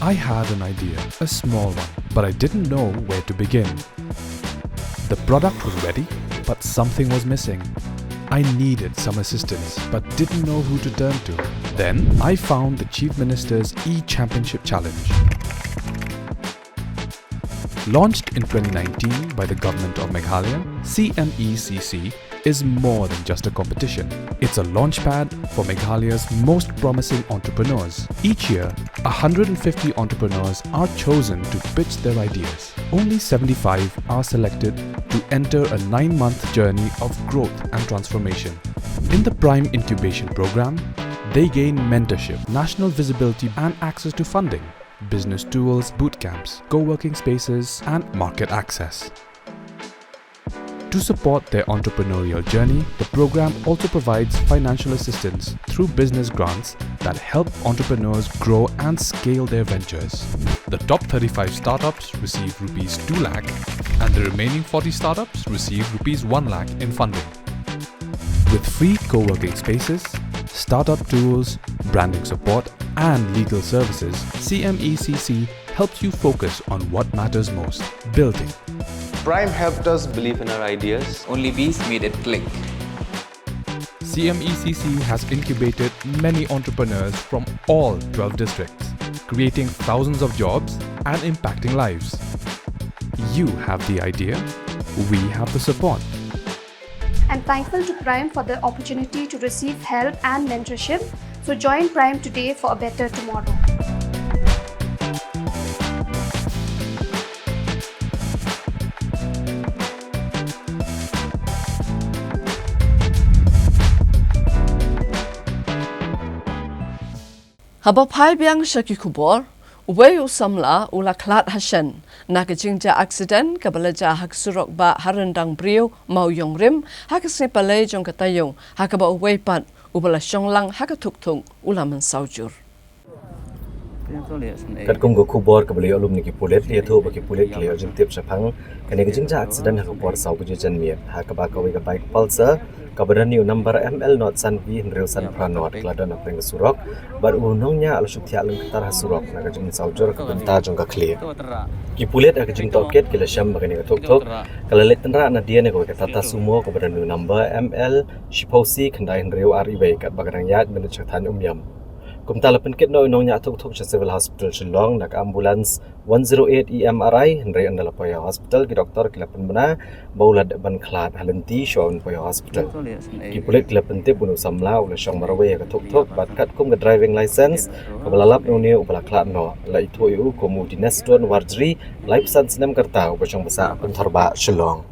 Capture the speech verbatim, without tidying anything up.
I had an idea, a small one, but I didn't know where to begin. The product was ready, but something was missing. I needed some assistance, but didn't know who to turn to. Then I found the Chief Minister's e-Championship Challenge. Launched in twenty nineteen by the Government of Meghalaya, C M E C C is more than just a competition. It's a launchpad for Meghalaya's most promising entrepreneurs. Each year, one hundred fifty entrepreneurs are chosen to pitch their ideas. Only seventy-five are selected to enter a nine-month journey of growth and transformation. In the Prime Incubation Program, they gain mentorship, national visibility, and access to funding, business tools, boot camps, co-working spaces, and market access. To support their entrepreneurial journey, the program also provides financial assistance through business grants that help entrepreneurs grow and scale their ventures. The top thirty-five startups receive rupees two lakh, and the remaining forty startups receive rupees one lakh in funding. With free co-working spaces, startup tools, branding support, and legal services, C M E C C helps you focus on what matters most: building. Prime helped us believe in our ideas. Only Bees made it click. C M E C C has incubated many entrepreneurs from all twelve districts, creating thousands of jobs and impacting lives. You have the idea, we have the support. I'm thankful to Prime for the opportunity to receive help and mentorship. So join Prime today for a better tomorrow. Haba phai biang sha ki khubor, uwei u samla u la khlad ha shen na ka jingjia aksiden kaba la jia ha ka surok bah ha Ryndang Briew, Mawïong Rim, ha ka sngi Palei jong ka taïew, ha kaba uwei pat uba la shong lang ha ka thukthuk u la mynsaw jur. Katkum ka khubor kaba la ïoh lum na ki pulit, la ïathuh ba ki pulit ki la ïoh jingtip shaphang kane ka jingjia aksiden ha ka por saw baje janmiet, ha kaba kawei ka bike Pulsar kaba don ïa u number M L not san V hynriew san phra not ka la don hapdeng ka surok bad u nongñiah la shu thiah lyngktar ha surok na ka jingmynsaw jur ha ka bynta jong ka khlieh. Ki pulit ha ka jingtohkit ki la shem ba kane ka thukthuk ka la leit tynrah nadien na kawei ka Tata Sumo kaba don ïa u number M L shiphew C khyndai hynriew ar wei katba ka dang ïaid mynta sha thaiñ Umiam. Kumta la pynkit noh ïa u nongñiah thukthuk sha Civil Hospital Shillong na ka ambulance one zero eight E M R I, hynrei ynda la poi ha hospital ki doktor ki la pynbna ba u la dep ban khlad ha lynti shuwa ban poi ha hospital. Ki pulit ki la pyntip ba u samla u la shong marwei ha ka thukthuk bad katkum ka driving license kaba la lap na une uba la khlad noh, la ithuh ïa u kum u Dinesh Don Warjri, laiphew san snem ka rta, uba shong basa ha Pynthor Bah, Shillong.